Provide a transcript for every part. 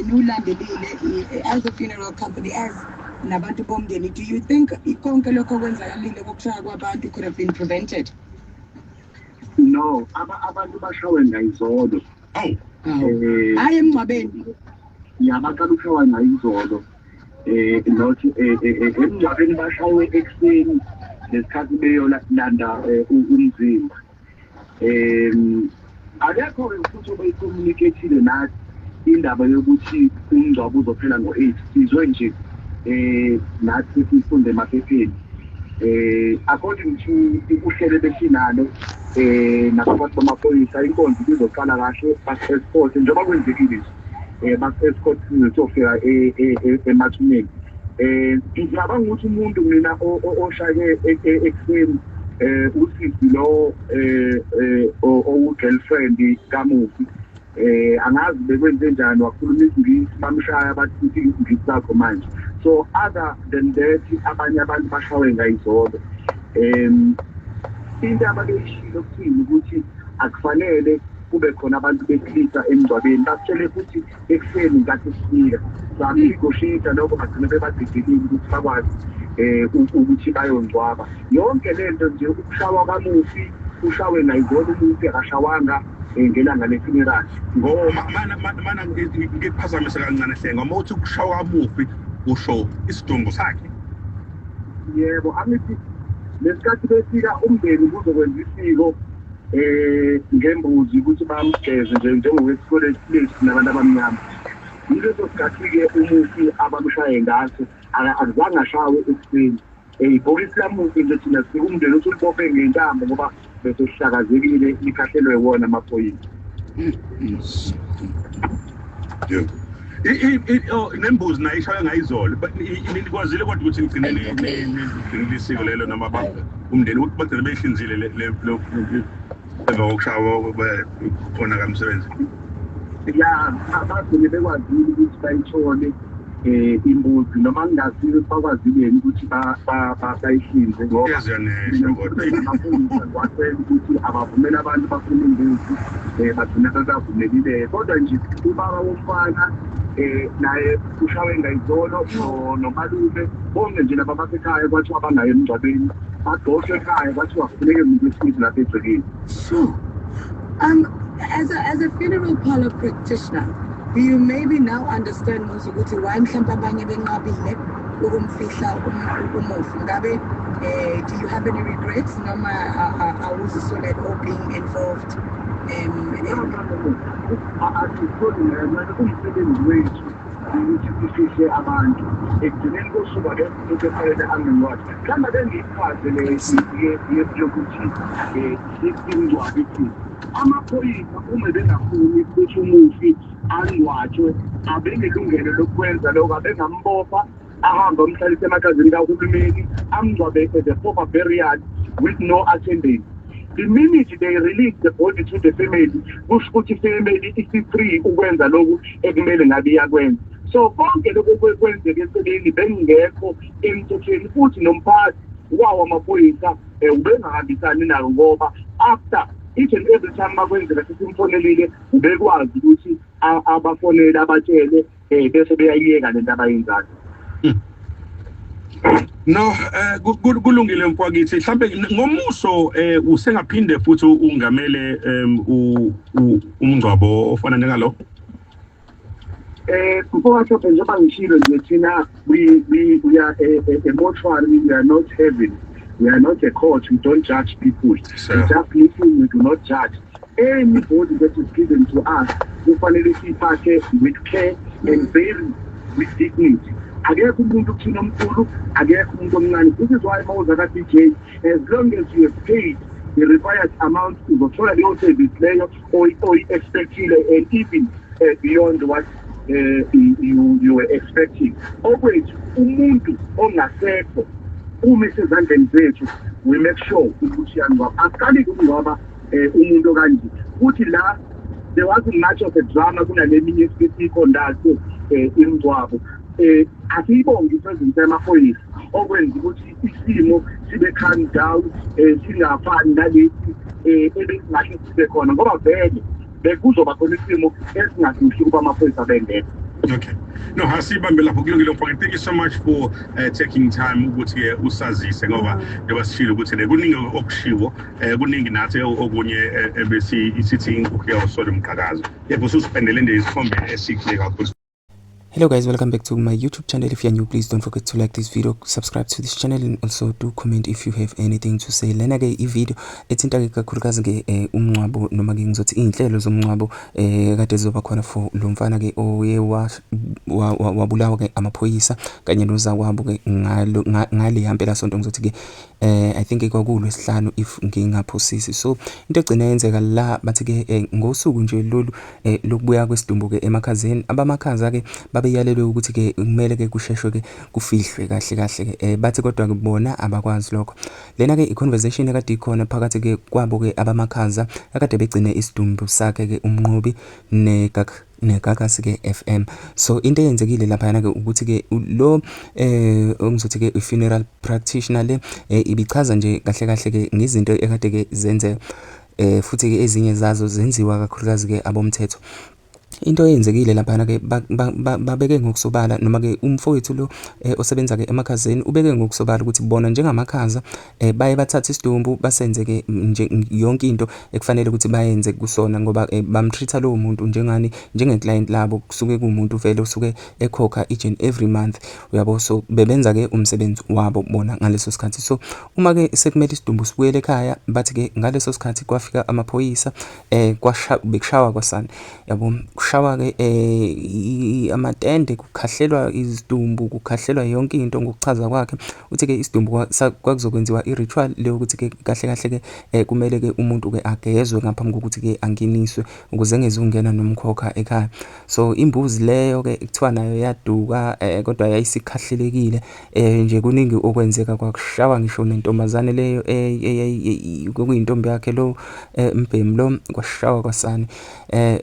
Niwulandelile as a funeral company, as nabantu bomndeni, do you think konke lokho okwenzakalile kokushaya kwabantu could have been prevented? No, abantu bashawe ngayizolo. Awu. Hawu. Hhayi emngcwabeni. Ya, baqala ukushawa ngayizolo. Not emngcwabeni, bashawe ekuseni ngesikhathi beyolanda umzimba. Akekho-ke futhi obeyi-communicate-ile nathi indaba yokuthi umngcwabo uzophela ngo-8. Sizwe nje nathi sesifunde emaphepheni. According to uhlelo besinalo nababantu bamaphoyisa, inkonzo izoqala kahle, bas-escort njengoba kwenzekile nje, bas-escort siyofika emathuneni. Ngicabanga ukuthi umuntu mina oshake ekuseni, usisi lo owu-girlfriend kamufi. Angazi bekwenze njani, wakhuluma isiNgisi, bamshaya, bathi isiNgisi sakho manje. So other than that, abanye abantu bashawe ngayizolo. Into ababeyishilo kuthini ukuthi akufanele kube khona abantu besilisa emngcwabeni. Basitshele futhi ekuseni nkathi sifika, sanegotiate lokho, bagcine bebadidelile ukuthi bakwazi ukuthi bayongcwaba. Yonke lento nje, ukushawa kamufi, ushawe ngayizolo umufi, akashawanga ngelanga le-funeral ngoba Mana, ngikuphazamise kancane, Hlenga. Uma uthi ukushawa kamufi, usho isidumbu sakhe? Yebo, angithi lesikhathi befika umndeni kuzokwenza isiko ngembuzi ukuthi bamgeze nje njengokwesiko lethu nabantu abamnyama. Yileso sikhathi-ke umufi abamshaye ngaso. Akuzange ashawe ekuseni. Ibhokisi lamufi nje, thina sifika umndeni uthi ulibophe ngentambo ngoba bese sihlakazekile, likhahlelwe wona amaphoyisa. Yebo. Oh, nembuzi nayo ishawe ngayizolo. But nikwazile kodwa ukuthi nigcine nigcinile isiko lelo, noma umndeni ukuthi bagcine beyihlinzile emva kokushawa khona kamsebenzi? Ya, bagcine bekwazile ukuthi bayithole imbuzi, noma ngingaziyo ukuthi bakwazile yini ukuthi bayihlinze ngoba Iyaziyanesha kodwa. Amaphoyisa ngiwacela ukuthi abavumele abantu bafune imbuzi, bagcine bebavumelile. Kodwa nje ubaba womfana naye ushawe ngayizolo, nomalume, bonke nje laba basekhaya kwathiwa bangaye emngcwabeni, bagxoshwe ekhaya, kwathiwa kufuneke umuntu wesilisa lapha egcekeni. Sure. As a funeral parlor practitioner, do you maybe now understand Muzi ukuthi why mhlawumbe abanye benqabile ukumfihla umufi? Ngabe do you have any regrets noma awuzisole at all being involved in Asitholi noma kumsebenzi wethu ukuthi sifihle abantu. Ekugcineni kosuku akekho umuntu efanele angcwabe. Mhlawumbe ake ngiyichaze le yokuthi imingcwabo ithini. Amaphoyisa uma bengafuni ukuthi umufi angcwatshwe, abenelungelo lokwenza lokho, abengambopha, ahambe amhlalise emakhazeni kahulumeni, amngcwabe as a proper burial with no attendance. The minute they release the body to the family, kusho ukuthi ifamily isi-free ukwenza lokhu ekumele ngabe iyakwenza. So konke lokhu kwenzeka eceleni, bengekho emthethweni, futhi nomphathi wawo amaphoyisa ubengahambisani nayo, ngoba after each and every time makwenzeka sesimfonelile, ubekwazi ukuthi abafonele, abatshele, bese beyayiyeka lento abayenzayo. No, kulungile mfwakithi. Mhlambe ngomuso usengaphinde futhi ungamele umngcwabo ofana njengalo? Mfowethu, njengoba ngishilo nje, thina we are a mortuary, we are not heaven, we are not a court, we don't judge people. Sure. We just listen, we do not judge. Anybody that is given to us, kufanele siyiphathe with care and very with dignity. Akekho umuntu kuthina omkhulu, akekho umuntu omncane. This is why mawuza ka-DJ, as long as you have paid the required amount, uzothola leyo service leyo oyi-expectile and even beyond what you were expecting. Okwethu, umuntu ongasekho uma esezandleni zethu, we make sure ukuthi uyangcwaba. Asiqali ukungcwaba umuntu okanje futhi la there wasn't much of a drama kunale minye esike siyi-conduct imingcwabo. Asiyibonge i-presence yamaphoyisa okwenza ukuthi isimo sibe calm down, singafani nalesi ebesingahle sibe khona, ngoba vele bekuzoba khona isimo esingasihle ukuba amaphoyisa bengekho. Okay. No, asibambe lapho, kulungile mfowethu. Thank you so much for taking time ukuthi usazise, ngoba njengoba sishilo ukuthi le kuningi okushiwo, kuningi nathi okunye ebesi isithi inkukhu yawusole umqhakazo. Yebo, ususipendele nje isithombe esihle kakhulu. Hello guys, welcome back to my YouTube channel. If you are new, please don't forget to like this video, subscribe to this channel and also do comment if you have anything to say. Lena ke i-video ethinta ke kakhulukazi ke umngcwabo, noma ke ngizothi iy'nhlelo zomngcwabo kade zizoba khona for lo mfana ke oye wabulawa ke amaphoyisa kanye nozakwabo ke ngalo ngale mpelasonto, ngizothi ke I think kwakulwesihlanu if ngingaphosisi. So into egcina yenzeka la, bathi ke ngosuku nje lolu lokubuya kwesidumbu ke emakhazeni, abamakhaza ke babeyalelwe ukuthi ke kumele ke kusheshwe ke kufihlwe kahle kahle ke. Bathi kodwa ke bona abakwazi lokho. Lena ke i-conversation ekade ikhona phakathi ke kwabo ke abamakhaza akade begcine isidumbu sakhe ke uMnqobi neGagasi ke FM. So into eyenzekile laphayana ke ukuthi ke lo ongizothi ke i-funeral practitioner le ibichaza nje kahle kahle ke ngezinto ekade ke zenzeka, futhi ke ezinye zazo zenziwa kakhulukazi ke abomthetho. Into eyenzekile laphana ke, babeke ngokusobala, noma ke umfowethu lo osebenza ke emakhazeni ubeke ngokusobala ukuthi bona njengamakhaza baye bathathe isidumbu, basenze ke nje yonke into ekufanele ukuthi bayenze kusona, ngoba bamtreat-a lowo muntu njengani, njenge-client labo. Kusuke kuwumuntu vele osuke ekhokha each and every month, uyabo. So bebenza ke umsebenzi wabo bona ngaleso sikhathi. So uma ke sekumele isidumbu sibuyele ekhaya, bathi ke ngaleso sikhathi kwafika amaphoyisa, kwasha bekushawa kwasani, yabo, kushawa ke amatende, kukhahlelwa izidumbu, kukhahlelwa yonke into. Ngokuchaza kwakhe, uthi ke isidumbu kwakuzokwenziwa i-ritual leyo ukuthi ke kahle kahle ke kumele ke umuntu ke agezwe ngaphambi kokuthi ke angeniswe, ukuze engezungena nomkhokha ekhaya. So imbuzi leyo ke kuthiwa nayo yaduka, kodwa yayisikhahlelekile nje. Kuningi okwenzeka, kwakushawa ngisho nentombazane leyo okuyintombi yakhe lo mbhemu lo, kwashawa kwasani.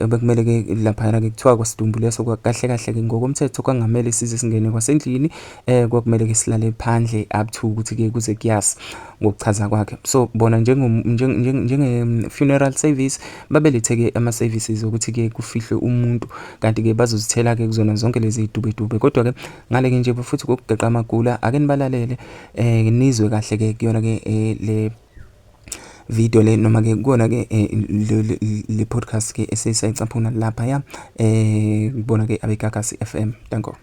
Bekumele ke laphayana ke kuthiwa kwasidumbu leso kahle kahle ke ngokomthetho kwangamele size singene kwasendlini, kwakumele ke silale phandle up to ukuthi ke kuze kuyasa, ngokuchaza kwakhe. So bona njenge funeral service babelethe ke ama services ukuthi ke kufihlwe umuntu, kanti ke bazozithela ke kuzona zonke lezi dubedube. Kodwa ke ngale ke nje futhi kokugeqa amagula, ake nibalalele, nizwe kahle ke kuyona ke le video le, noma ke kuyona ke le podcast ke esesiyayicaphuna lapha ya kubona ke abeGagasi FM. Danko.